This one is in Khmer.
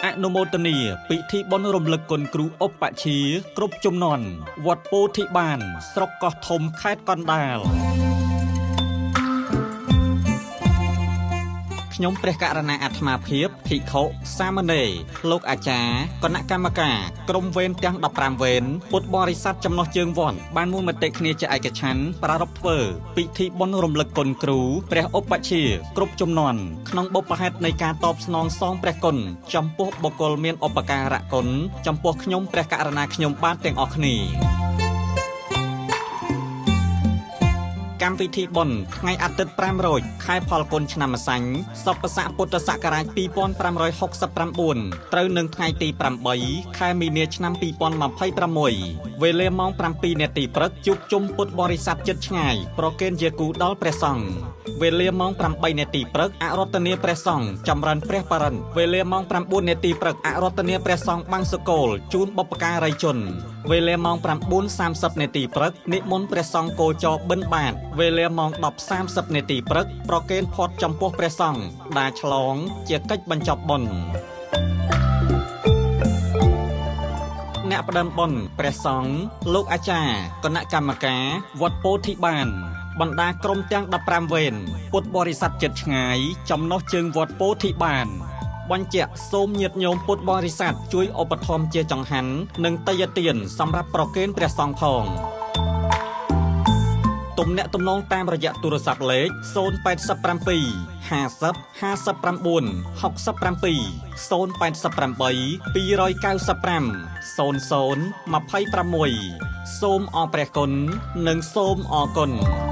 អនុមោទនាពិធីបុណ្យរំលឹកគុណគ្រូឧបជាគ្រប់ជំនាន់វត្តពោធិបានស្រុកកោះធំខេត្តកណ្ដាលខ្ញុំព្រះករណាអាត្មាភាពភិក្ខុសាមណេរលោកអាចារ្យគណៈកម្មការក្រុមវេនទាំង15វេនពុទ្ធបរិស័ទចំណុះជើងវត្តបានមួយមតិគ្នាជាឯកច្ឆន្ទប្រារព្ធធ្វើពិធីបុណ្យរំលឹកគុណគ្រូព្រះឧបជាគ្រប់ជំនាន់ក្នុងបុព្វហេតុនៃការតបស្នងសងព្រះគុណចំពោះបុគ្គលមានឧបការៈគុណចំពោះខ្ញុំព្រះករណាខ្ញុំបាទទាំងអស់គ្នាកម្មវិធីបុណ្យថ្ងៃអាទិត្យ5រោចខែផលគុណឆ្នាំម្សាញ់សពស័កពុទ្ធសករាជ2569ត្រូវនឹងថ្ងៃទី8ខែមីនាឆ្នាំ2026វេលាម៉ោង7នាទីព្រឹកជួបជុំពុទ្ធបរិស័ទជិតឆ្ងាយប្រគេនយាគូដល់ព្រះសង្ឃវេលាម៉ោង8នាទីព្រឹកអរតនីព្រះសង្ឃចម្រើនព្រះបរិត្តវេលាម៉ោង9នាទីព្រឹកអរតនីព្រះសង្ឃបង្សុកូលជូនបុព្វការីជនវេលាម៉ោង9:30នាទីព្រឹកនិមន្តព្រះសង្ឃគោចរបិណ្ឌបាតវេលាម៉ោង10:30នាទីព្រឹកប្រគេនផុតចំពោះព្រះសង្ឃដាឆ្លងជាកិច្ចបញ្ចប់បុណ្យអ្នកផ្ដើមបុណ្យព្រះសង្ឃលោកអាចារ្យគណៈកម្មការវត្តពោធិបានបណ្ដាក្រុមទាំង15វេនពុទ្ធបរិស័ទជិតឆ្ងាយចំណុះជើងវត្តពោធិបានបញ្ជាក់សូមញាតិញោមពុទ្ធបរិស័ទជួយឧបត្ថម្ភជាចង្ហាន់និងតយទានសម្រាប់ប្រគេនព្រះសង្ឃផងទំនាក់ទំនងតាមរយៈទូរស័ព្ទលេខ087 50 59 67 088 295 00 26សូមអរព្រះគុណនិងសូមអរគុណ។